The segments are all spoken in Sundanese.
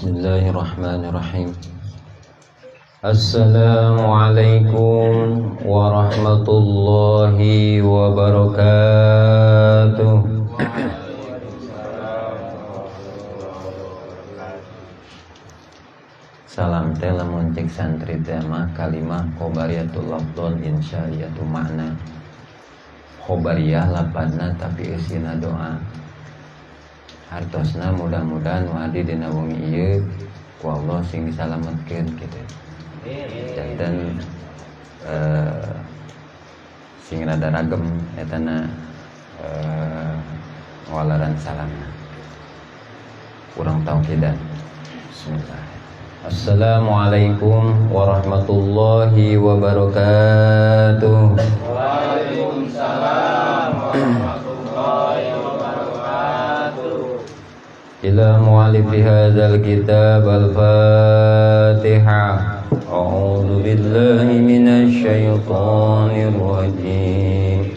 Bismillahirrahmanirrahim. Assalamualaikum warahmatullahi wabarakatuh. Salam teh lamun cek santri teh mah kalimah khobariyatul lafdhon insya'iyatu makna. Khobariyah lapadna tapi eusina doa. Hartosna mudah-mudahan nu adi dina wengi ieu ku Allah sing disalametkeun kitu. Janten sing rada ragem etana ngawalaran salamna. Urang tauhidan. Bismillah. Assalamualaikum warahmatullahi wabarakatuh. Waalaikumsalam warahmatullahi wabarakatuh. Ila mu'alifi hadzal kitab al-Fatihah. A'udzu billahi minasy syaithanir rajim.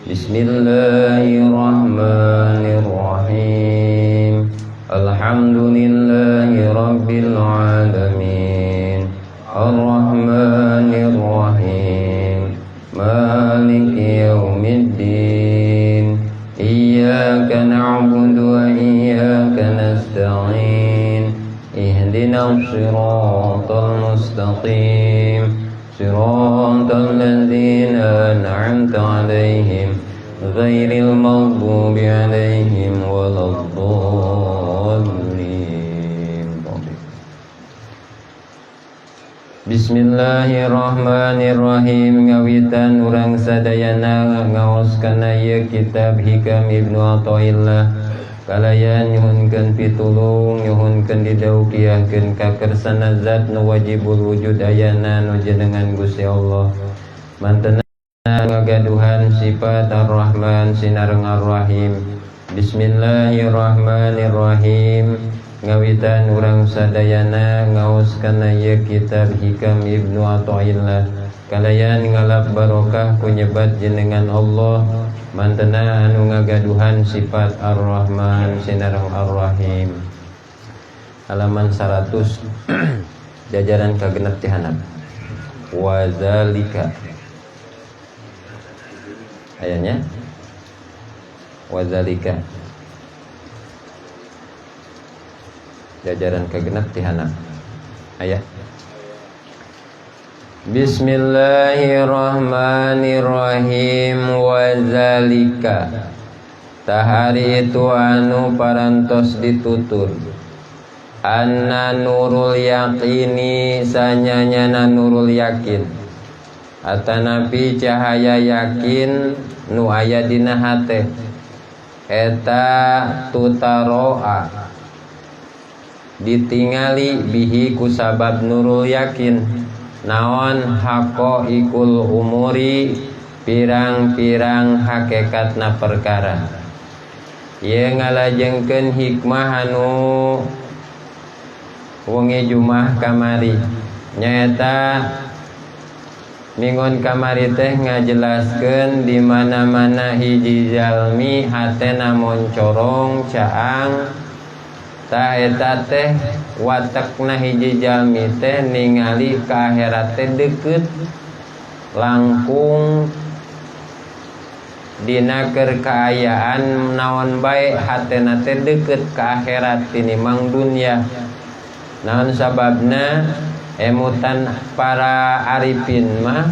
Bismillahirrahmanirrahim. Alhamdulillahi rabbil alamin. Arrahmanir rahim. Maliki yaumiddin. Iyyaka na'budu wa iyyaka nasta'in. Ihdinas siratal mustaqim. Siratal ladzina an'amta 'alaihim ghairil maghdubi 'alaihim waladdallin. Bismillahirrahmanirrahim. Ngawitan urang sadayana ngaos kana ieu kitab Hikam Ibnu Athaillah. Kalayan nyuhunkeun pitulung, nyuhunkeun didaukiahkeun ka kersana zat nu wajibul wujud ayana nu jenengan Gusti Allah. Mantena ngagaduhan sifat Ar-Rahman sinareng Ar-Rahim. Bismillahirrahmanirrahim. Ngawitan urang sadayana ngaos kana ieu kitab Hikam Ibnu Athaillah. Kalayan ngalap barokah ku nyebat jenengan Allah. Mantena anu ngagaduhan sifat Ar-Rahman sinareng Ar-Rahim. Halaman 100 jajaran kagenep ti handap. Wa zalika ayatnya wa zalika jajaran kagenep ti handap ayat. Bismillahirrahmanirrahim. Wa zalika tahari itu anu parantos ditutur. Anna nurul yaqini sanyanyana nurul yakin atanapi cahaya yakin nu aya dina hate eta tutaroa ditingali bihi kusabab nurul yakin naon haqaiqul umuri pirang-pirang hakikatna perkara. Ieu ngalajengkeun hikmah anu wengi Jumat kamari nyaeta minggon kamari teh ngajelaskeun di mana-mana hiji jalmi hatena moncorong caang ta eta teh watekna hiji jalmi teh ningali ka akhirat teh deukeut langkung dina keur kaayaan naon bae hatena teh deukeut ka akhirat tinimbang dunya. Naon sababna emutan para arifin mah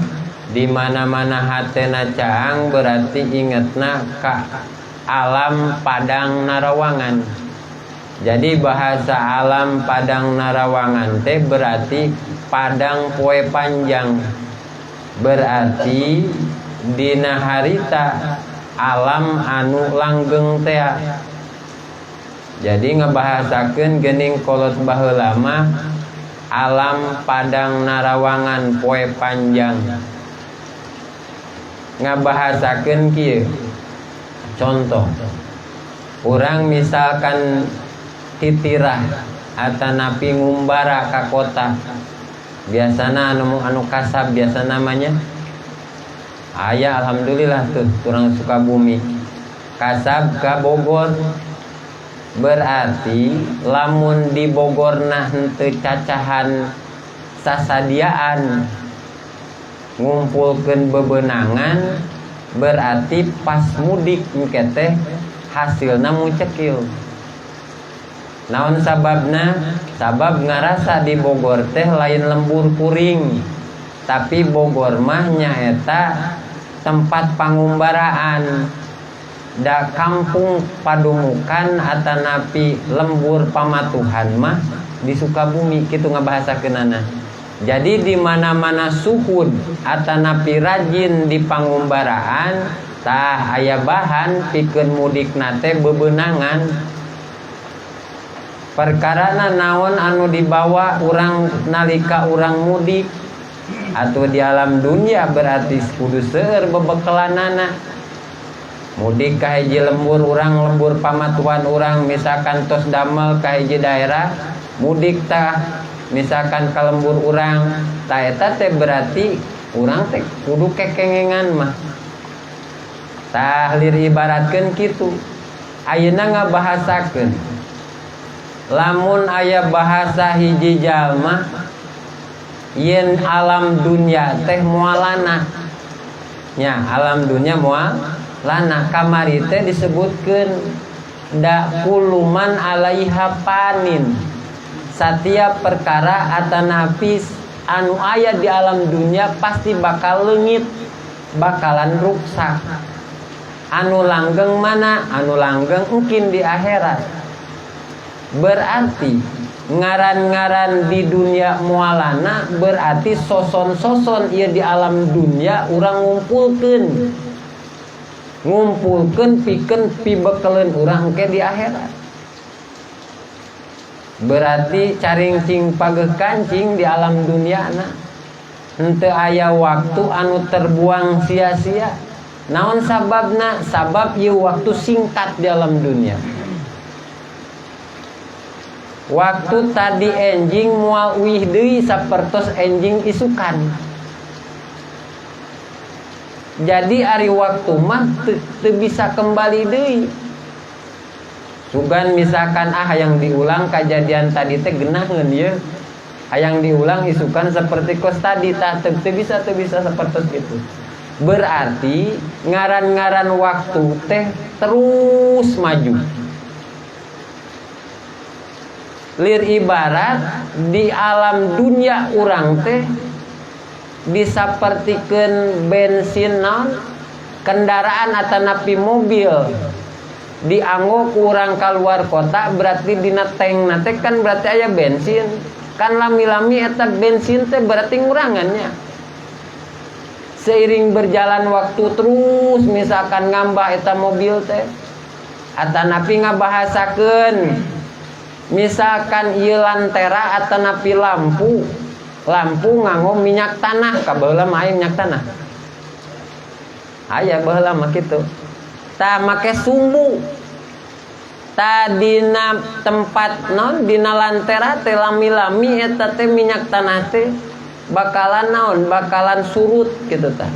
di mana-mana hatena caang berarti ingetna ka alam padang narawangan. Jadi bahasa alam padang narawangan teh berarti padang poe panjang. Berarti dina harita alam anu langgeng teh. Jadi ngebahasakeun geuning kolot baheula mah alam padang narawangan poe panjang. Ngabahasakeun kieu. Contoh, urang misalkan titirah atanapi ngumbara ka kota. Biasana anu kasab biasa namanya aya alhamdulillah tuh kurang Sukabumi. Kasab ka Bogor. Berarti lamun di Bogorna henteu cacahan sasadiaan ngumpulkeun bebenangan, berarti pas mudik engke teh hasilna mucekil. Naon sababna? Sabab ngarasa di Bogor teh lain lembur kuring, tapi Bogor mah nyaeta tempat pangumbaraan. Da kampung padumukan atanapi lembur pamatuhan mah di Sukabumi, kitu ngabahasakeunana. Jadi di mana-mana suhud atanapi rajin di pangumbaraan, tah aya bahan pikeun mudik nate bebenangan. Perkarana naon anu dibawa urang nalika urang mudik atau di alam dunia, berarti kudu seueur bebekelanana. Mudik ka hiji lembur urang, lembur pamatuhan urang, misalkan tos damel ka hiji daerah, mudik tah misalkan ka lembur urang, tah eta teh berarti urang teh kudu kekengengan mah. Tah lir ibaratkeun kitu. Ayeuna ngabahasakeun lamun aya bahasa hiji jalma yen alam dunia teh moalana, nya alam dunia moal lana. Kamari teh disebutkeun da kulluman alaiha fanin, setiap perkara atanapi anu aya di alam dunia pasti bakal leungit, bakalan ruksak. Anu langgeng mana? Anu langgeng mungkin di akhirat. Berarti ngaran-ngaran di dunia mualana, berarti soson-soson ieu di alam dunia urang ngumpulkeun, ngumpulkeun pikeun pibekeleun urang ke di akhirat. Berarti caringcing pageh kancing di alam dunia na henteu aya waktu anu terbuang sia-sia. Naon sababna? Sabab ieu waktu singkat di alam dunia. Waktu tadi enjing moal uih deui sapertos enjing isukan. Jadi ari waktu mah teu bisa kembali deui. Sugan misalkan hayang diulang kejadian tadi teh genaheun ye. Hayang diulang isukan seperti kos tadi, tah teu bisa, teu bisa seperti itu. Berarti ngaran-ngaran waktu teh terus maju. Lir ibarat di alam dunia urang teh disapertikeun bensin non kendaraan atanapi mobil dianggo kurang keluar kota, berarti dina tank nate kan berarti aya bensin kan, lami-lami eta bensin teh berarti ngurangannya seiring berjalan waktu terus misalkan ngambah eta mobil teh. Atanapi ngabahasakeun misalkan ieu lantera atanapi lampu, lampu nganggo minyak tanah. Kabaheula mah aya minyak tanah, aya baheula mah kitu. Tah make sumbu tadina tempat non dina lantera teh, lami-lami eta teh minyak tanah teh bakalan naon, bakalan surut gitu tah.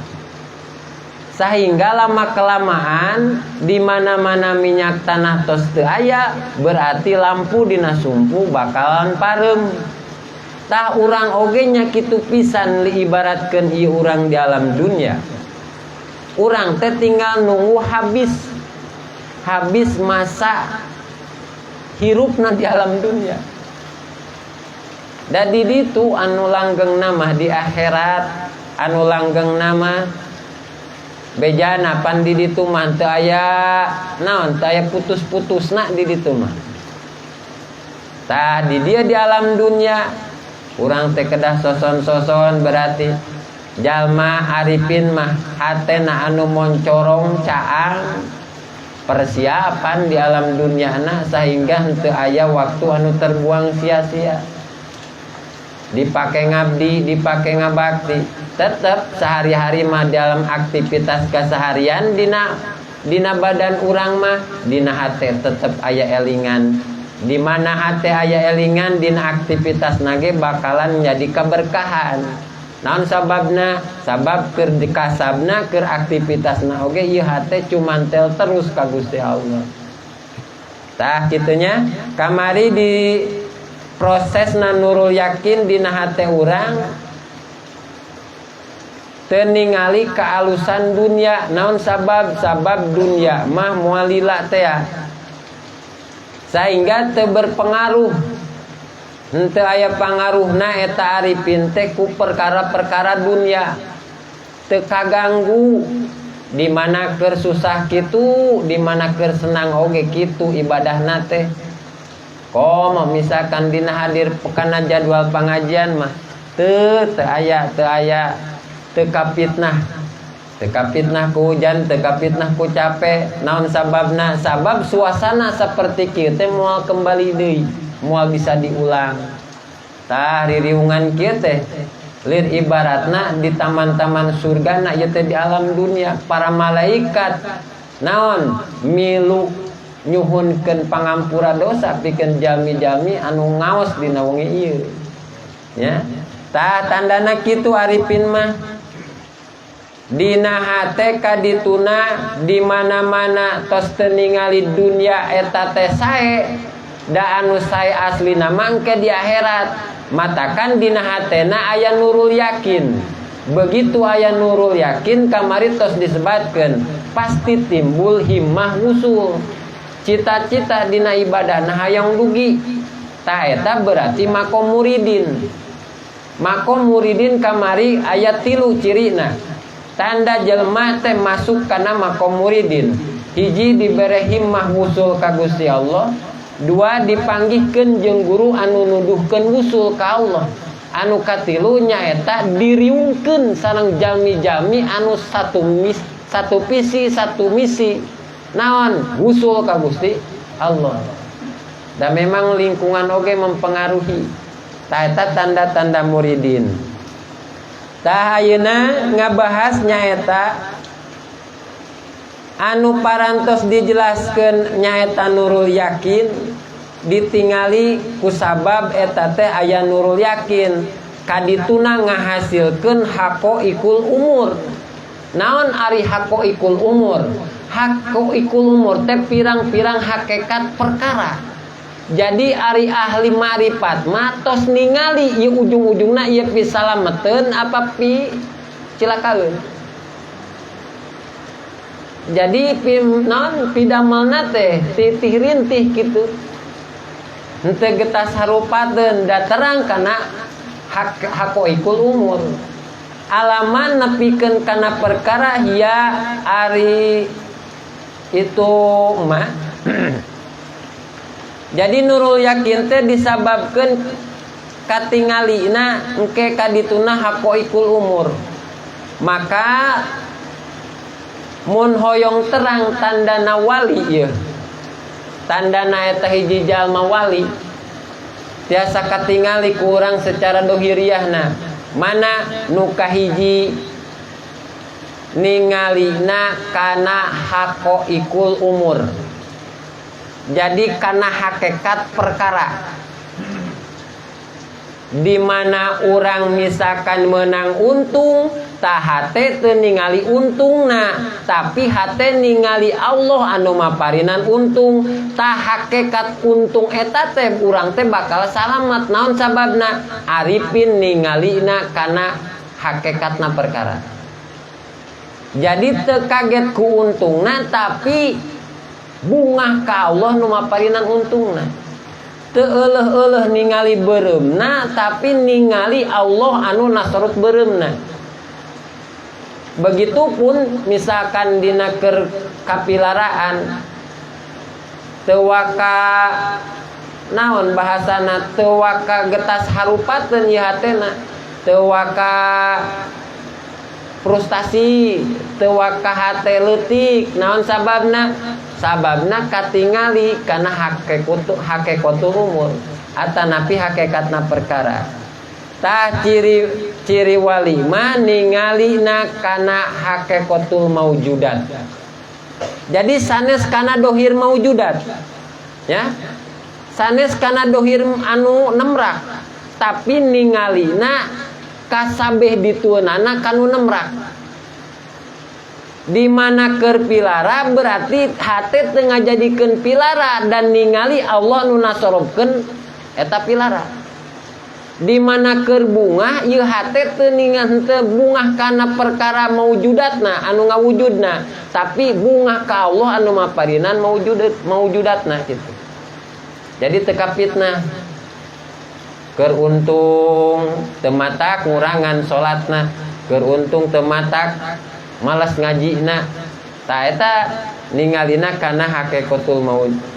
Sehingga lama kelamaan di mana-mana minyak tanah tos teu aya, berarti lampu dina sumpu bakalan parem. Tah urang oge nya kitu pisan, liibaratkeun ieu urang di alam dunia, urang teh tinggal nunggu habis, habis masa hirupna di alam dunia. Da di ditu anu langgeng nama di akhirat, anu langgeng nama bejana pan di ditu mah teu aya naon, teu aya putus-putusna di ditu mah. Tah di dia di alam dunia urang teh kedah soson-soson, berarti jalma arifin mah hatena anu moncorong caang persiapan di alam dunia na sehingga henteu aya waktu anu terbuang sia-sia, dipake ngabdi, dipake ngabakti. Tetep sehari-hari mah dalam aktivitas keseharian dina badan urang mah dina hate tetep aya elingan. Di mana hate aya elingan, dina aktivitas nage bakalan jadi keberkahan. Naon sababna? Sabab keur dikasabna, keur aktivitasna oge ieu hate cumantel terus ka Gusti Allah. Tah kitunya kamari di prosesna nurul yakin dina hate urang teu ningali kealusan dunia. Naon sabab? Sabab dunia mah moal lila teh ya. Sehingga teu berpengaruh, henteu aya pangaruhna eta arifin teh ku perkara-perkara dunia, teu kaganggu. Di mana keur susah kitu, di mana keur senang oge kitu ibadahna teh. Komo misalkan dina hadir kana jadwal pengajian mah teu teu aya teu aya teu kapitnah. Teu kapitnah ku hujan, teu kapitnah ku capek. Naon sababna? Sabab suasana seperti kieu teh moal kembali deui, moal bisa diulang. Tah ririungan kieu teh lir ibaratna di taman-taman surga na ieu teh di alam dunia para malaikat naon milu nyuhunkeun pangampura dosa pikeun jalmi-jalmi anu ngaos dina wengi ieu nya. Tah tandana kitu arifin mah dina hate kadituna di mana-mana tos teu ningali dunia eta teh sae, da anu sae aslina mangke di akhirat. Matakan dina hatena aya nurul yakin. Begitu aya nurul yakin kamari tos disebatkeun, pasti timbul himmah wusul. Cita-cita dina ibadah nah hayang dugi. Tah eta berarti makom muridin. Makom muridin kamari aya 3 cirina. Tanda jelema teh masuk kana makom muridin. Hiji dibere himmah wusul ka Gusti Allah. Dua dipanggihkeun jeung guru anu nuduhkeun wusul ka Allah. Anu katilu nyaeta diriungkeun sareng jalmi-jalmi anu satu visi satu misi. Naon? Wusul ka Gusti Allah. Dan memang lingkungan oge mempengaruhi. Tah eta tanda-tanda muridin. Tah ayeuna ngabahas nyaeta anu parantos dijelaskeun nyaeta nurul yakin ditingali kusabab eta teh aya nurul yakin kadituna ngahasilkeun haqoiqul umur. Naon ari haqoiqul umur? Haqoiqul umur teh pirang-pirang hakikat perkara. Jadi ari ahli ma'rifat mah tos ningali ieu ujung-ujungna ieu pisalameteun apa pi cilakaeun. Jadi pim naon pidamelna teh titih rintih kitu. Henteu getas harupateun da terang kana haqoiqul umur. Alaman nepikeun kana perkara ya ari itu mah. Jadi nurul yakin teh disababkeun katingalina engke kadituna haqoiqul umur. Maka mun hoyong terang tandana wali ieu. Tandana eta hiji jalma wali tiasa katingali ku urang secara dohiriahna. Mana nu kahiji ningalina kana haqoiqul umur. Jadi kana hakikat perkara. Di mana urang misalkan menang untung, tah hate teu ningali untungna, tapi hate ningali Allah anu maparinan untung. Tah hakikat untung eta teh urang teh bakal salamat. Naon sababna? Arifin ningalina kana hakikatna perkara. Jadi teu kaget ku untungna, tapi bungah ka Allah nu maparinan untungna. Teu euleuh-euleuh ningali beureumna, tapi ningali Allah anu nasorot beureumna. Begitupun misalkan dina keur kapilaraan teu waka naon bahasana, teu waka getas harupateun ieu hatena, teu waka frustasi, teu waka hate leutik. Naon sababna? Sababna katingali kana hakikatul umur atanapi hakikatna perkara. Tah ciri wali mah ningalina kana hakikatul maujudat. Jadi sanes kana dohir maujudat, ya, sanes kana dohir anu nemrak, tapi ningalina kasabeh ditueunana kanu nemrak. Di mana keur pilara berarti hate teu ngajadikeun pilara dan ningali Allah nu nasorobkeun eta pilara. Di mana keur bungah ieu hate teu ningal teu bungah kana perkara maujudatna anu ngawujudna, tapi bungah ka Allah anu maparinan maujudatna gitu. Jadi teu kapitnah. Keur untung teu matak ngurangan salatna, keur untung teu matak malas ngajina. Ta eta ningalina kana hakikatul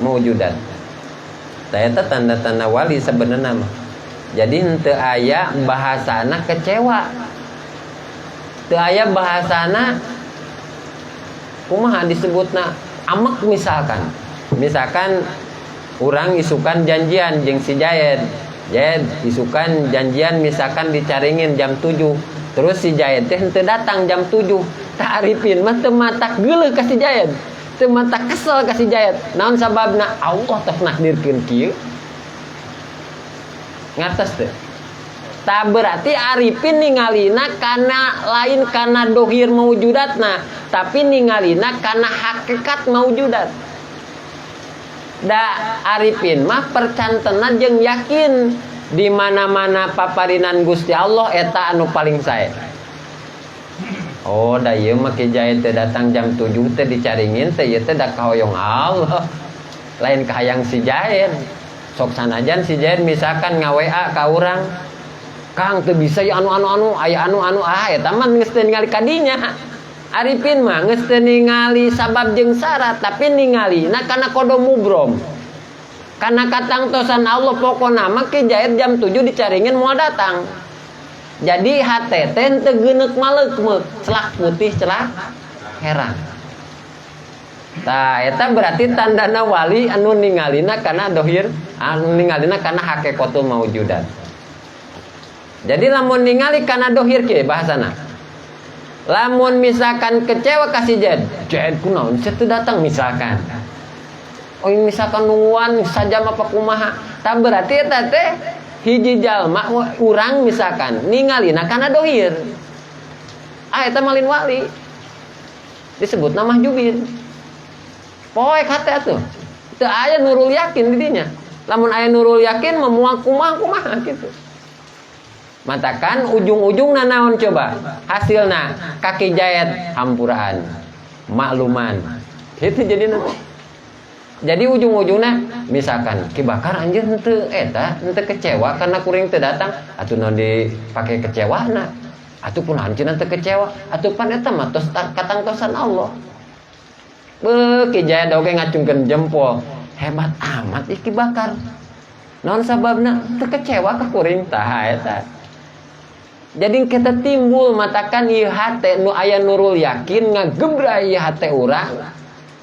maujudat. Ta eta tanda-tanda wali sebenarnya mah. Jadi henteu aya bahasana kecewa. Teu aya bahasana kumaha disebutna amek misalkan. Misalkan urang isukan janjian jeung si Jaed. Jaed isukan janjian misalkan dicaringin jam 7. Terus si Jaed teh henteu datang jam 7. Tah Arifin mah teu matak geuleuh ka si Jaed. Teu matak kesel ka si Jaed. Naon sababna? Allah tos nakdirkeun kieu. Ngartos teu? Tah berarti Arifin ningalina kana lain kana dohir maujudatna, tapi ningalina kana hakikat maujudat. Da Arifin mah percantena jeung yakin di mana-mana paparinan Gusti Allah eta anu paling sae. Oh, da ieu mah Ki Jaid teh datang jam 7 teh dicaringin teh ieu teh da kahoyong Allah. Lain kahayang si Jaid. Sok sanajan si Jaid misalkan nga-WA ka urang, Kang teu bisa ya anu anu anu aya anu anu ah eta mah geus teu ningali kadinya. Arifin mah geus teu ningali sabab jeung syarat, tapi ningalina kana kodo mubrom. Kana katangtosan Allah pokona mah Ki Jaid jam 7 dicaringin moal datang. Jadi hate teh teu geuneuk maleukmeuk, celak putih celak herang. Tah eta berarti tandana wali anu ningalina kana dohir, anu ningalina kana hakikatul maujudat. Jadi lamun ningali kana dohir kieu bahasana. Lamun misalkan kecewa ka si Jaid, Jaid kunaon sia teu datang misalkan. Oh misalkan nungguan sajam apa kumaha. Tah berarti eta teh hiji jalma urang misalkan ningalina kana dohir. Ah eta malin wali. Disebut nama mahjubin. Poek hate atuh. Teu aya nurul yakin di dinya. Lamun aya nurul yakin memuang kumaha kumaha gitu. Matakan ujung-ujungna naon coba? Hasilna kaki Jaid hampuraan, makluman. Itu jadi nanti. Jadi ujung-ujungnya misalkan Ki Bakar anjir henteu eta henteu kecewa karena kuring teu datang atuh naon dipake kecewana atuh pun anjeun teu kecewa atuh pan eta mah tos katangtosan Allah. Beuh Ki Jaid oge ngacungkeun jempol. Hebat amat ih Ki Bakar. Naon sababna teu kecewa ka kuring tah eta. Jadi kita timbul matakan ieu hate nu aya nurul yakin ngagebra ieu hate urang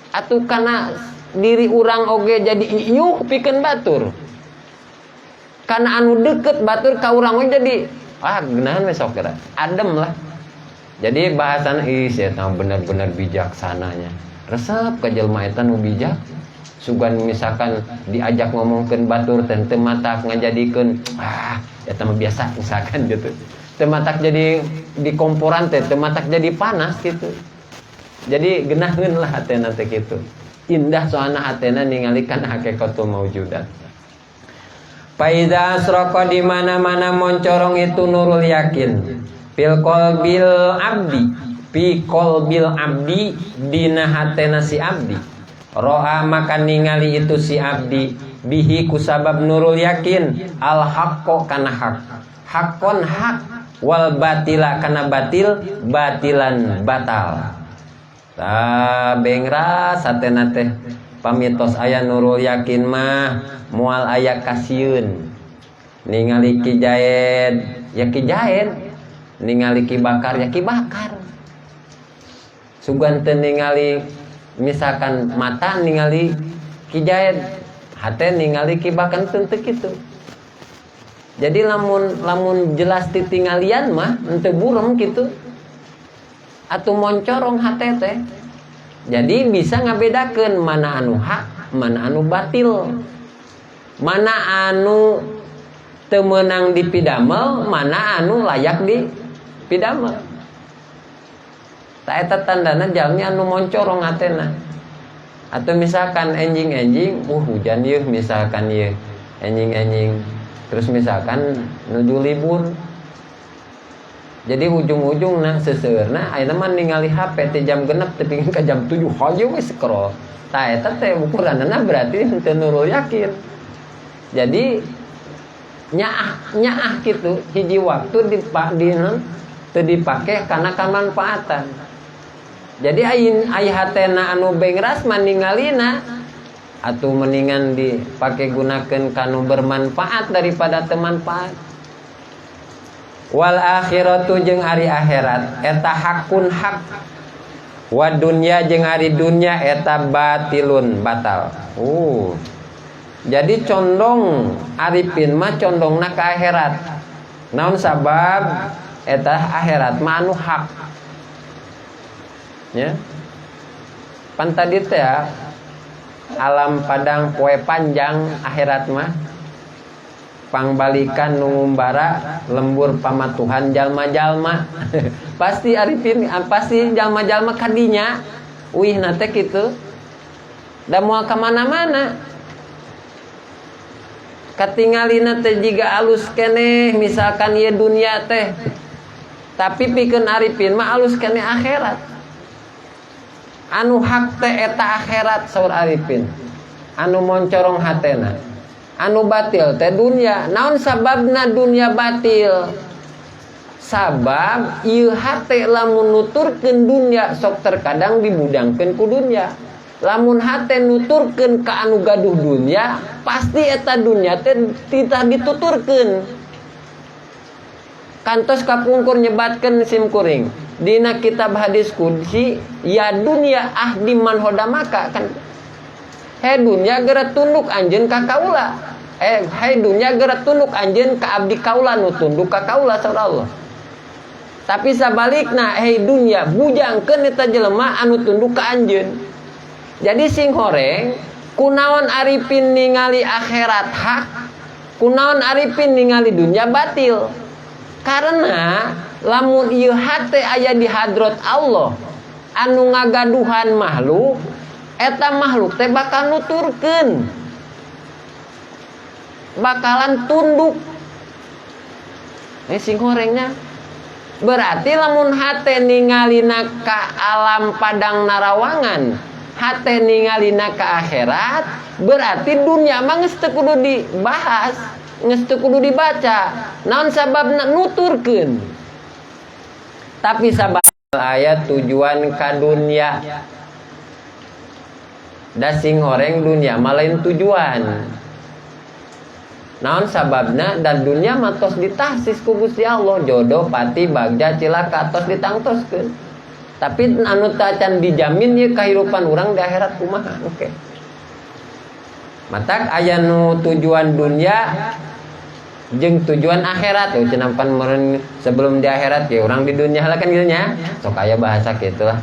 atuh kana diri urang oge jadi iuh pikeun batur. Karena anu deket batur ka urang oge jadi ah geunahan we sok geura. Adem lah. Jadi bahasan ih sia tah bener-bener bijaksananya. Resep ka jelema eta nu bijak. Sugan misalkan diajak ngomongkeun batur teh teu matak ngajadikeun ah eta mah biasa misalkan gitu. Teu matak jadi di komporan teh teu matak jadi panas gitu. Jadi geunaheun lah hatena teh kitu. Indah soalna hatena ningali kana hakikatul maujudat. Faida asraqa di mana-mana moncorong itu nurul yakin. Fil qalbil abdi, fi qalbil abdi dina hatena si abdi. Ro'a maka ningali itu si abdi bihi kusabab nurul yakin al haqqo kana hak. Haqqon hak wal batila kana batil batilan batal. Ta bengras hatena teh pamitos aya nurul yakin mah moal aya kasieun. Ningali Ki Jaid ya Ki Jaid, ningali Ki Bakar ya Ki Bakar. Sugan teu ningali misalkan mata ningali Ki Jaid, hate ningali Ki Bakar teu kitu. Jadi lamun lamun jelas titinggalian mah henteu burem kitu. Atau moncorong hate teh. Jadi bisa ngabedakeun mana anu hak, mana anu batil. Mana anu teu meunang dipidamel, mana anu layak dipidamel. Tah eta tandana jalmi anu moncorong hatena. Atau misalkan enjing-enjing, hujan ieu misalkan ieu. Enjing-enjing. Terus misalkan nuju libur. Jadi ujung-ujungna seseueurna ayeuna mah ningali HP teh jam 6 teh pingin ka jam 7 hayu we scroll. Tah eta teh ukuranna berarti henteu nurul yakin. Jadi nyaah kitu hiji waktu teu dipake kana kamanfaatan. Jadi ai hatena anu bengras mah ningalina atuh mendingan dipake gunakeun kanu bermanfaat daripada teu manfaat. Wal akhiratu jeung ari akhirat eta hakun hak, wa dunya jeung ari dunya eta batilun batal. Jadi condong arifin mah condongna ka akhirat. Naon sabab eta akhirat mah anu hak. Ya. Pan tadi teh ya, alam padang poe panjang akhirat mah pangbalikan nu ngumbara lembur pamatuhan jalma-jalma. Pasti arifin, pasti jalma-jalma kadinya uihna teh kitu. Da moal ka mana-mana. Katingalina teh jiga alus keneh misalkan ieu dunia teh. Tapi pikeun arifin mah alus keneh akhirat. Anu hak teh eta akhirat saur arifin. Anu moncorong hatena. Anu batil teh dunia. Naon sababna dunia batil? Sabab ieu hate lamun nuturkeun dunia sok terkadang dibudangkeun ku dunia. Lamun hate nuturkeun ka anu gaduh dunia, pasti eta dunia teh titah dituturkeun. Kantos kapungkur nyebatkeun sim kuring. Dina kitab hadis qudsi, ya dunia ahdi man hodamaka kan. He dunia geura tunduk anjeun ka kaula. He dunia geura tunduk anjeun ka abdi kaula nu tunduk ka kaula saur Allah. Tapi sabalikna hei dunia bujangkeun eta jelema anu tunduk ka anjeun. Jadi sing horeng kunaon arifin ningali akhirat hak, kunaon arifin ningali dunia batil. Karena lamun ieu hate aya di hadrat Allah anu ngagaduhan makhluk, eta makhluk teh bakal nuturkeun, bakalan tunduk. Sing horengnya berarti lamun hate ningalina ka alam padang narawangan, hate ningalina ka akhirat, berarti dunia mah geus teu kudu dibahas, geus teu kudu dibaca. Naon sababna nuturkeun? Tapi sabab ayat tujuan ka dunia. Da sing horeng dunia mah lain tujuan. Naon sababna? Dan dunia mah tos ditahsis ku Gusti Allah, jodoh, pati, bagja, cilaka tos ditangtoskeun. Tapi anu tacan dijamin ye kehidupan urang di akhirat kumaha? Oke. Matak aya nu tujuan dunia jeung tujuan akhirat. Eueuh cenah pan meureun sebelum di akhirat ya urang di dunia lah kan gitu nya. Sok aya bahasa kitu lah.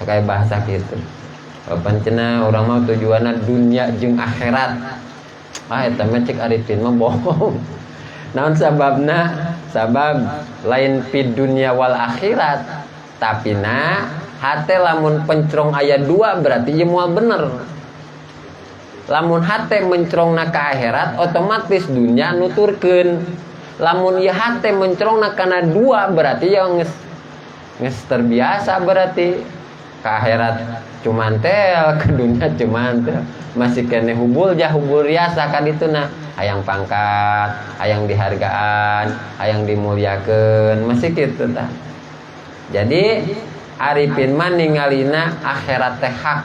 Sok aya bahasa kitu. Pan cenah urang mah tujuanna dunia jeung akhirat. Ah eta mah cek arifin mah bohong. Naon sababna? Sabab lain fid dunya wal akhirat. Tapi na hate lamun pencrong aya dua berarti ieu moal bener. Lamun hate mencrongna ka akhirat otomatis dunia nuturkeun. Lamun ieu hate mencrongna kana dua berarti ya geus terbiasa berarti ka akhirat cuman tel, ke dunia cuman tel. Masih kene hubul jah hubul riasa kan itu nah hayang pangkat, hayang dihargaan, hayang dimuliakeun, masih kitu tah. Jadi arifin mah ningalina akhirat teh hak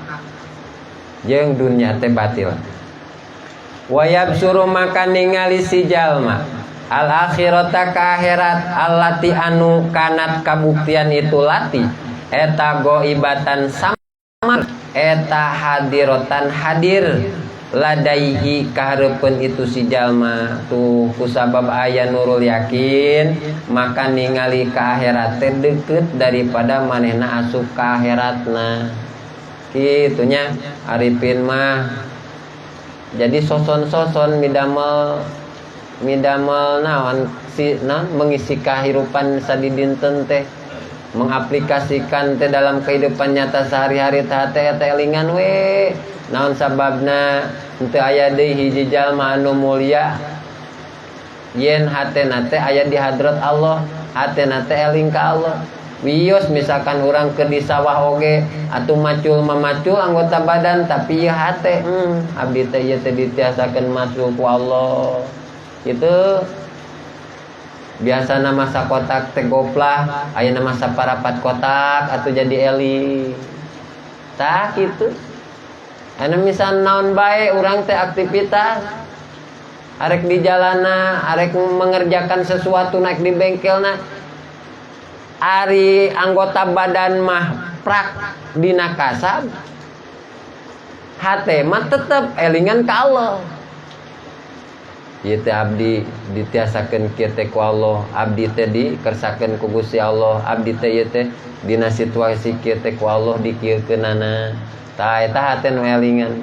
jeung dunia teh batil. Wa yabsuru maka ningali si jalma al akhirata ka akhirat allati anu kanat kabuktian itu lati eta goibatan samar eta hadirotan hadir ladaihi kahareupeun itu si jalma. Tuh kusabab aya nurul yakin maka ningali ka akhirat teh deukeut daripada manehna asup ka akhiratna. Kitunya arifin mah. Jadi soson-soson midamel naon si naon mengisi kahirupan sadidinten teh. Mengaplikasikan teh dalam kehidupan nyata sehari-hari teh hate teh elingan we. Naon sababna henteu aya deui hiji jalma anu mulia yen hatena teh aya di hadrat Allah, hatena teh eling ka Allah. Wios misalkan urang keur di sawah oge atuh macul mamacul anggota badan tapi ieu hate abdi teh ieu teh ditiasakeun masuk ku Allah. Gitu. Biasana masa kotak teh goplah, ayeuna masa parapat kotak atuh jadi eling. Tah kitu. Anu misal naon bae urang teh aktivitas arek di jalana, arek mengerjakan sesuatu naik di bengkelna, ari anggota badan mah prak dina kasab, hate mah tetep elingan ka Allah. Ieu teh abdi ditiasakeun kieu teh ku Allah, abdi teh dikersakeun ku Gusti Allah, abdi teh ieu teh dina situasi kieu teh ku Allah dikieukeunana. Tah eta hate nu elingan.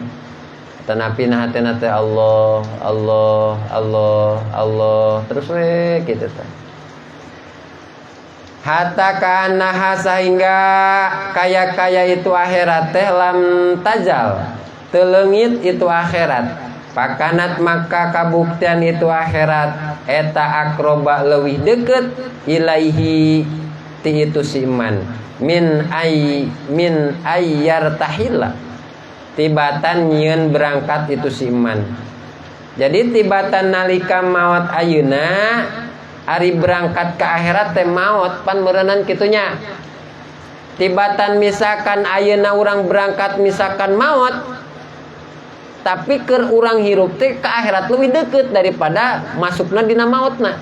Tanapi na hatena teh Allah, Allah, Allah, Allah, terus we kitu teh. Hatta kanaha sehingga kaya-kaya itu akhirat teh lam tajal, teleungit itu akhirat. Pakanat maka kabuktian itu akhirat eta akroba leuwih deket ilaihi ti itu si iman min ay min ayyar tahila tibatan nyieun berangkat itu si iman. Jadi tibatan nalika maot ayeuna ari berangkat ke akhirat teh maot pan meureunan kitunya. Tibatan misalkan ayeuna urang berangkat misalkan maot, tapi keur urang hirup teh ke akhirat lebih deket daripada masukna dina maotna.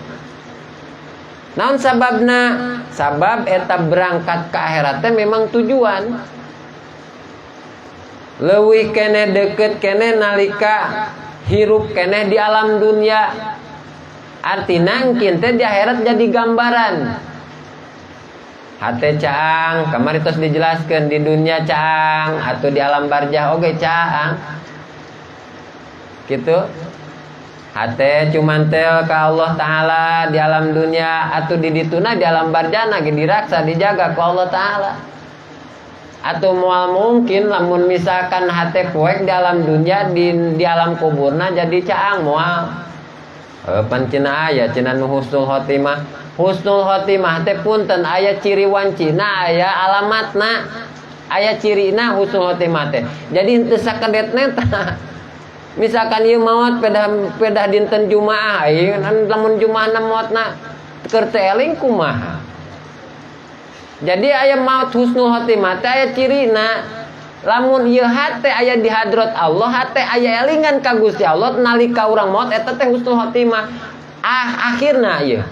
Naon sababna? Sabab eta berangkat ke akhirat teh memang tujuan. Leuwih keneh deket keneh nalika hirup keneh di alam dunia. Artina engkin teh di akhirat jadi gambaran. Hate caang, kamari tos dijelaskeun di dunia caang atau di alam barjah oge caang. Gitu. Hate cuman tel ke Allah Ta'ala di alam dunia atau di dituna di alam barjana ge diraksa dijaga ku Allah Ta'ala. Atau moal mungkin lamun misalkan hate poek di alam dunia di alam kuburna jadi caang moal. Pan cenah aya cenah nu husnul khotimah. Husnul khotimah teh punten aya ciri wancina aya alamatna. Aya cirina husnul khotimah teh. Jadi henteu sakedet neta. Misalkan ieu maot pedah pedah dinten Jumaah, ieu lamun Jumaahna maotna keur teu eling kumaha. Jadi aya maot husnul khotimah teh aya cirina. Lamun ieu hate aya di hadrat Allah, hate aya elingan ka Gusti Allah nalika urang maot eta teh husnul khotimah. Ah, akhirna ieu.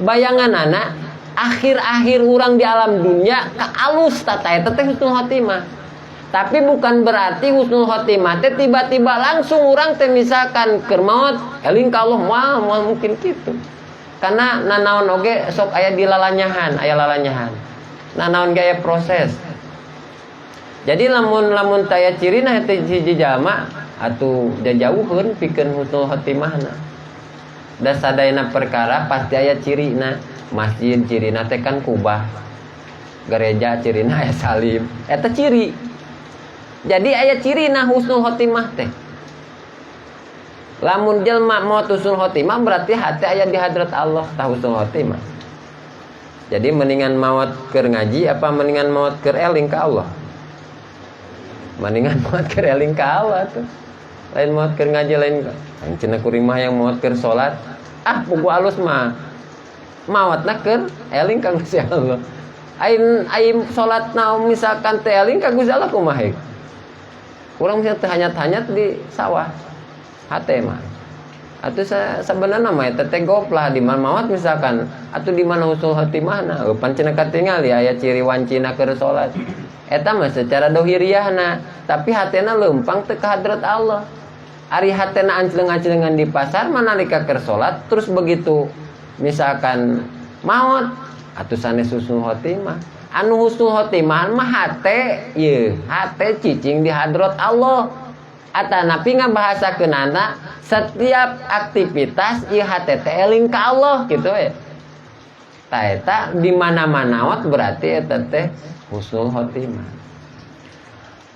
Bayanganana akhir-akhir urang di alam dunia ka alus tata eta teh husnul khotimah. Tapi bukan berarti husnul khotimah teh tiba-tiba langsung urang teh misalkan keur maot eling ka Allah moal moal mungkin kitu. Karena nanaon oge sok aya di lalanyahan, aya lalanyahan. Nanaon ge aya proses. Jadi lamun lamun taya cirina teh hiji jalma atuh jajauheun pikeun husnul khotimahna. Da sadayana perkara pasti aya cirina. Masjid cirina teh kan kubah. Gereja cirina aya salib. Eta ciri. Jadi aya cirina husnul khotimah teh. Lamun jelma maot husnul khotimah berarti hati aya di hadrat Allah tah husnul khotimah. Jadi mendingan maot keur ngaji apa mendingan maot keur eling ka Allah? Mendingan maot keur eling ka Allah tuh. Lain maot keur ngaji lain lain cenah kuring mah yang maot keur salat. Ah puguh alus mah. Maotna keur eling ka Gusti Allah. Ain ain salatna misalkan teh eling ka Gusti Allah kumaha? Urang misalnya teu hanyat-hanyat di sawah. Hate mah. Atau sebenarnya mah eta teh goplah di mana maot misalkan atau di mana husnul khotimahna. Pan cenah katingali aya ciri wancina keur salat. Eta mah secara dohiriahna, tapi hatena leumpang teu ka hadrat Allah. Ari hatena ancleng-anclengan di pasar mah nalika keur salat terus begitu misalkan maot atuh sanes husnul khotimah. Anu husnul khotimah mah hate ieu, hate cicing di hadrat Allah. Atanapi ngabahasakeunana setiap aktivitas ieu hate teh eling ka Allah gitu we. Tah, eta di mana-mana wat berarti eta teh husnul khotimah.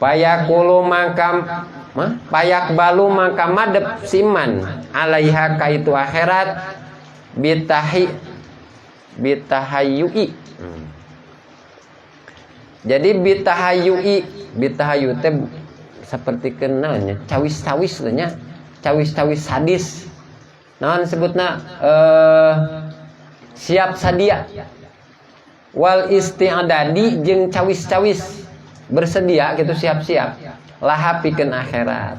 Payaqulu mangkam mah payaqbalu mangka madep siman alaiha ka itu akhirat bitahi bitahayyui. Jadi bitahayyui, bitahayu teh seperti kenalnya cawis-cawis nya, cawis-cawis sadis, naon sebutna, siap sadia, wal isti'dadi jeung cawis-cawis bersedia gitu, siap-siap laha pikeun akhirat.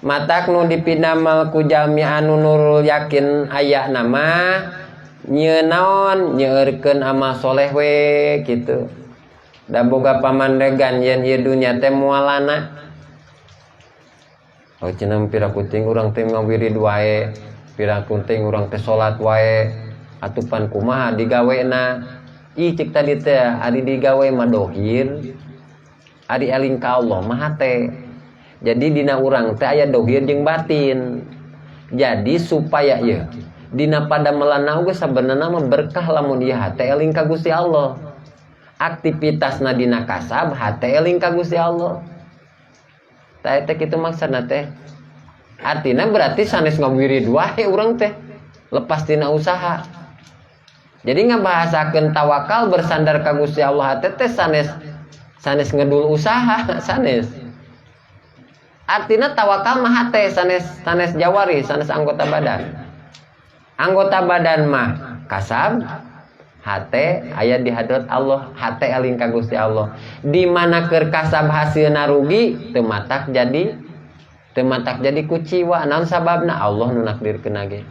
Matak nu dipinamel ku jalmi anu nurul yakin aya nama nyenaon nyeurkeun amal soleh we gitu, da boga pamandegan yen ieu dunya teh moalana. Oh, cenah pira kuting urang teh ngawirid wae, pira kuting urang teh salat wae, atupan kumaha digawena? Ih, cek tadi teh, ari digawe mah dohir, ari eling ka Allah mah hate. Jadi dina urang teh aya dohir jeung batin. Jadi supaya ieu dina padamelanna oge sabenerna mah berkah lamun ieu hate eling ka Gusti Allah. Aktivitasna dina kasab hate eling ka Gusti Allah. Tah, eta kitu maksudna teh. Artinya berarti sanes ngawirid wae urang teh lepas tina usaha. Jadi ngabahasakeun tawakal bersandar ka Gusti Allah teh teh sanes sanes ngedul usaha, sanes. Artinya tawakal mah hate, sanes sanes jawari, sanes anggota badan. Anggota badan mah kasab, hate aya di hadrat Allah, hate eling ka Gusti Allah. Di mana keur kasab hasilna rugi, teu matak jadi, teu matak jadi kuciwa. Naon sababna? Allah nu nakdirkeun ge.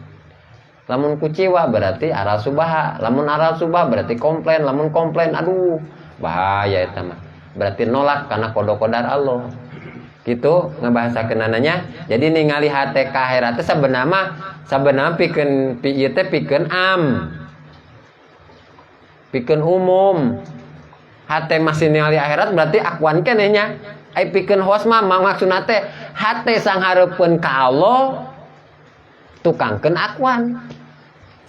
Lamun kuciwa berarti aral subaha, lamun aral subah berarti komplain, lamun komplain aduh bahaya eta mah. Berarti nolak karena qodo qodar Allah. Gitu ngebahasakeunana. Jadi ningali hate ka akhirat teh sabenerna mah, sabenerna pikeun ieu teh pikeun am. Pikeun umum. Hate masih ningali akhirat berarti akuan keneh nya. Ai pikeun khos mah maksudna teh hate sanghareupeun ka Allah tukangkeun akuan.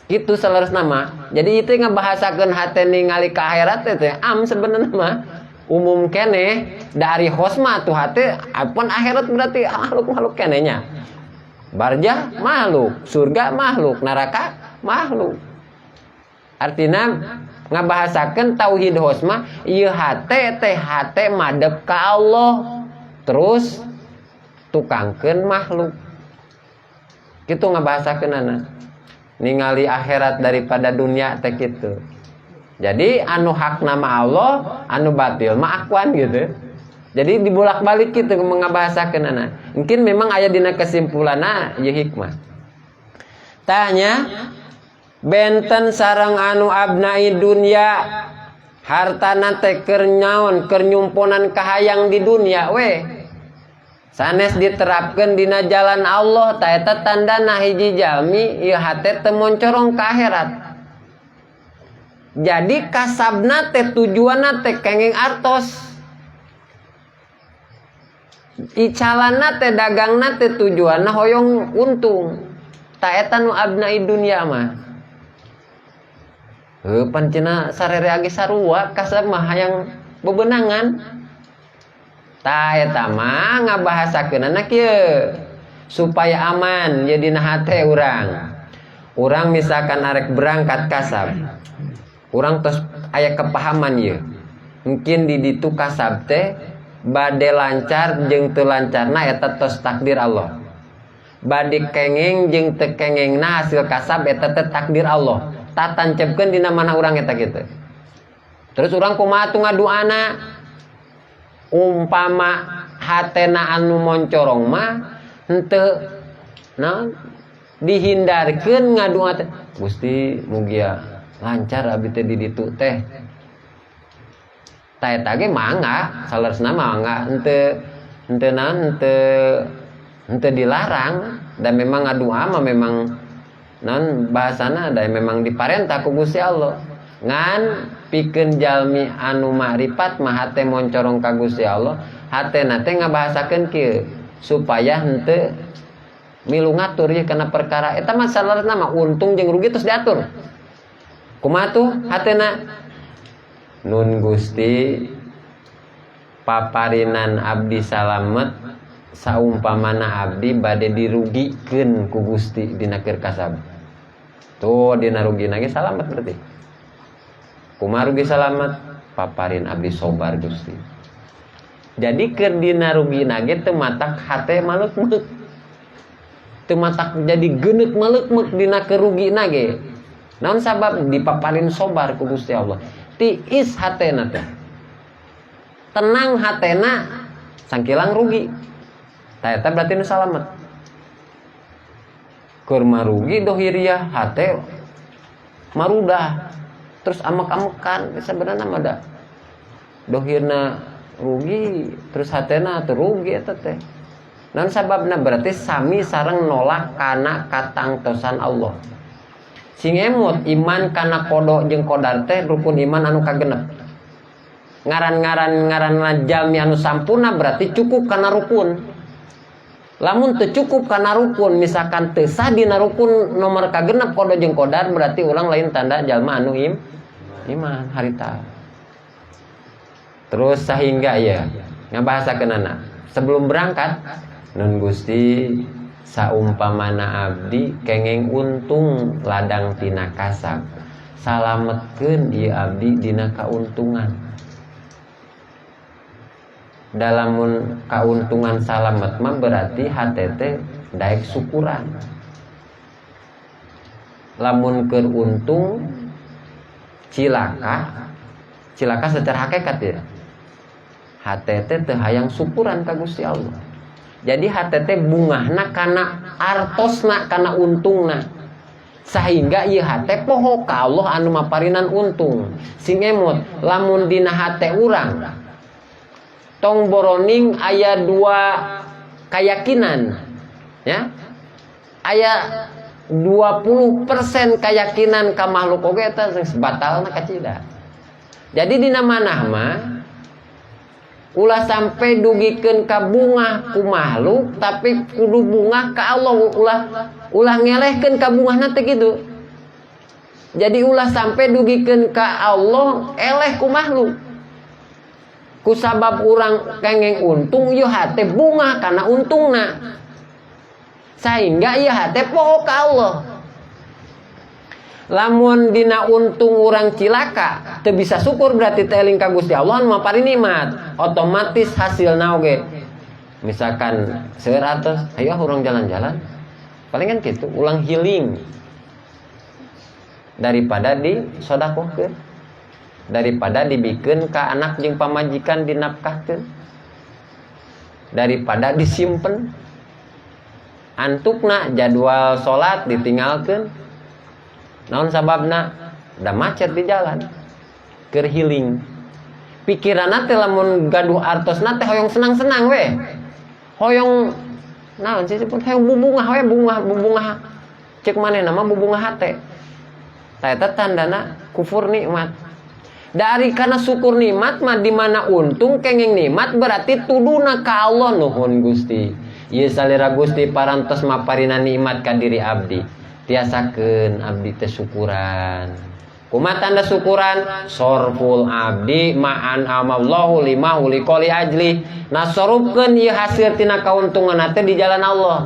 Itu saleresna mah. Jadi itu ngebahasakeun hate ningali ka akhirat teh am sebenarnya mah umum keneh. Dari khos mah tuh hate apun akhirat berarti makhluk-makhluk keneh nya. Barjah makhluk, surga makhluk, neraka makhluk. Artinya ngabahasakeun tauhid khos mah ieu hate teh hate madep ka Allah terus tukangkeun makhluk. Gitu ngabahasakeunana. Ningali akhirat daripada dunia teh gitu. Jadi anu hak nama Allah, anu batil mah akuan gitu. Jadi dibolak-balik gitu mengabahasakeunana. Mungkin memang aya dina kesimpulanna ieu hikmah. Tanya benten sareng anu abnai dunya, hartana teh keur naon, keur nyumponan kahayang di dunia we. Sanes diterapkeun dina jalan Allah, ta eta tandana hiji jalmi ieu hate teu moncorong ka akhirat. Jadi kasabna teh tujuanna teh kenging artos. Icalanna teh dagangna teh tujuanna hoyong untung. Ta eta nu abnai dunya mah. Heuh, pan cenah sarere ge sarua kasab mah hayang bebenangan. Ta eta mah ngabahasakeunana kieu supaya aman jadi dina hate urang. Urang misalkan arek berangkat kasab. Urang tos aya kepahaman ieu. Mungkin di ditu kasab teh bade lancar jeung teu lancarna eta tos takdir Allah. Bade kengeng jeung teu kengengna hasil kasab eta teh takdir Allah. Tah, tancepkeun dina mana urang eta kitu. Terus urang kumaha tuh ngaduana? Umpama hatena anu moncorong mah henteu naon dihindarkeun ngadua teh. Gusti, mugia lancar abi teh di ditu teh. Ta eta ge mangga, saleresna mangga, henteu henteu naon, henteu henteu dilarang, dan memang ngadua mah memang naon bahasana da memang diparentah ku Gusti Allah. Ngan pikeun jalmi anu makrifat mah hate moncorong ka Gusti Allah, hatena teh ngabahasakeun kieu supaya henteu milu ngatur ye kana perkara eta mah saleresna mah untung jeung rugi terus diatur. Kumaha tuh hatena? Nun Gusti paparinan abdi salamet saumpamana abdi bade dirugikeun ku Gusti dina keur kasab. Tuh dina rugina ge salamet berarti. Kumaha rugi salamet? Paparin abdi sobar Gusti. Jadi keur dina rugina ge teu matak hate maleukmeuk. Teu matak jadi geuneuk maleukmeuk dina kerugina ge. Naon sabab dipaparin sobar ku Gusti Allah. Tiis hatena teh. Tenang hatena sangkilang rugi. Tah eta berarti nu salamet. Keur marugi dohiriah hate marudah. Terus amek-amekan sebenarnya mah da dohirna rugi terus hatena teu rugi eta teh. Naon sababna berarti sami sareng nolak kana katangtosan Allah. Sing emut iman kana kodo jeung kodar teh rukun iman anu kagenep. Ngaran-ngaran ngaran jalmi anu sampurna berarti cukup kana rukun. Lamun teu cukup kana rukun misalkan teu sah dina rukun nomor kagenep kodo jeung kodar berarti urang lain tanda jalma anu iman harita. Terus sehingga ya ngabahasakeunana sebelum berangkat nun Gusti saumpamana abdi kengeng untung ladang tina kasab salametkeun ieu abdi dina kauntungan. Dalamun kauntungan salamet mah berarti hate teh daek syukuran. Lamun keur untung cilaka, cilaka secara hakikat ya. Hate teh teu hayang syukuran ka Gusti Allah. Jadi hate teh bungahna kana artosna kana untungna. Sehingga ieu hate poho ka Allah anu maparinan untung. Sing emut lamun dina hate urang tong boroning aya dua keyakinan ya. Aya 20% keyakinan ka makhluk oge eta geus batalna kacida. Jadi dina manah mah ulah sampai dugikeun ka bungah ku makhluk tapi kudu bungah ka Allah, ulah ngelehkeun ka bungahna teh kitu. Jadi ulah sampai dugikeun ka Allah eleh ku makhluk. Kusabab urang kengeng untung ieu hate bungah kana untungna. Sehingga ieu hate poho ka Allah. Lamun dina untung urang cilaka teu bisa syukur berarti teh eling ka Gusti Allah anu mapari nikmat. Otomatis hasilna oge. Misalkan 100, ayo urang jalan-jalan. Paling kan gitu, ulang healing. Daripada disodakohkeun. Daripada dibikeun ka anak jeung pamajikan dinafkahkeun. Daripada disimpen. Antukna jadwal salat ditinggalkeun. Naon sababna? Da macet di jalan. Keur healing. Pikiranna teh lamun gaduh artosna teh hoyong senang-senang we. Hoyong naon sih disebut hoyong bubungah we, bungah bubungah. Cek manehna mah bubungah hate. Tah eta tandana kufur nikmat. Dari karena syukur nikmat mah di mana untung kenging nikmat berarti tuduna ka Allah nuhun Gusti. Ieu salira Gusti parantos maparina nikmat ka diri abdi. Tiasakeun abdi teh syukuran. Kumaha tanda syukuran? Sorful abdi ma'an amallahu lima huliqoli ajli. Nasorupkeun ieu hasil tina kauntungan teh di jalan Allah.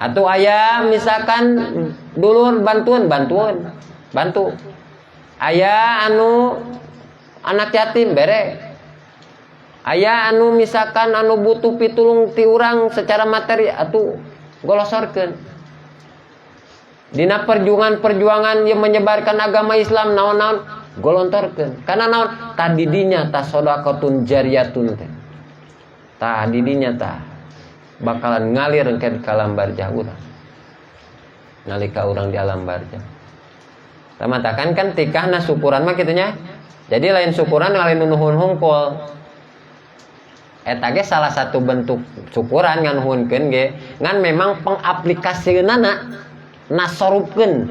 Atau aya misalkan dulur bantuan, bantuan, bantu. Aya anu anak yatim bere. Aya anu misalkan anu butuh pitulung ti urang secara materi atuh golosorkeun. Dina perjuangan-perjuangan yang menyebarkan agama Islam naon-naon golontorkeun. Karena naon tadi dinya ta sedekatun jariyatun teh. Tadi dinya tah bakalan ngalir ke alam barjah urang. Nalika urang di alam barjah. Tamatakan kan tikahna syukuran mah kitunya. Jadi lain syukuran lain nuhun hungkul. Eta ge salah satu bentuk syukuran nganuhunkeun ge ngan memang pengaplikasieunana nasorupkeun.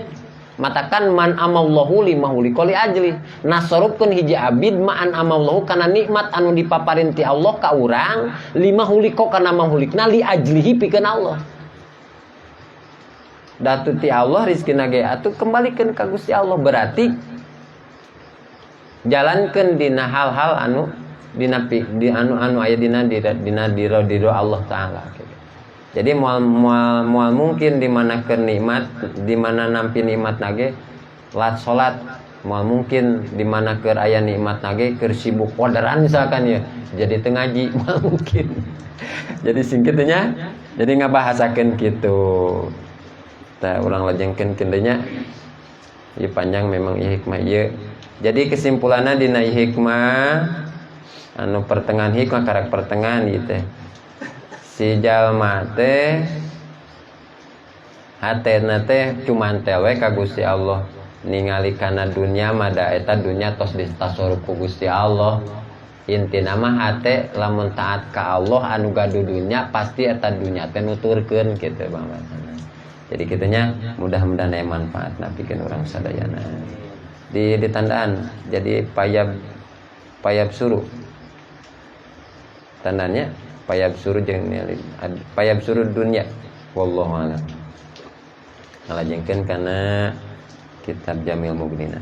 Matakan man amallahu lima huliqoli ajli. Nasorupkeun hiji abid ma'an amallahu kana nikmat anu dipaparin ti Allah ka urang lima huliqo kana mahulikna li ajlihi pikeun Allah. Datu ti Allah rizkina ge atuh kembalikeun ka Gusti Allah, berarti jalankeun dina hal-hal anu dina di anu anu aya dina dina diro Allah taala gitu. Jadi moal moal moal mungkin di mana keur nikmat, di mana nampi nikmat nage lat salat, moal mungkin di mana keur aya nikmat nage keur sibuk orderan misalkan ya, jadi teu ngaji, moal mungkin. Jadi sing kitu nya, jadi ngabahasakeun kitu. Tah urang lajengkeun kindenya. Ieu panjang memang ieu hikmah ieu. Jadi kesimpulanna dina hikmah anu pertengahan, hikmah karak pertengahan ieu teh. Si jalma teh hatena teh cumantel we ka Gusti Allah. Ningali kana dunya mah da eta dunya tos ditasarruf ku Gusti Allah. Intina mah hate lamun taat ka Allah anu gaduh dunya pasti eta dunya teh nuturkeun kitu bang. Jadi kitunya mudah-mudahan aya manfaat pikeun urang sadayana. Di ditandaan jadi payab payab suru. Tandanya payab suru jeung payab suru dunya. Wallahu a'lam. Ngalajengkeun kana kitab Jamil Mughnina.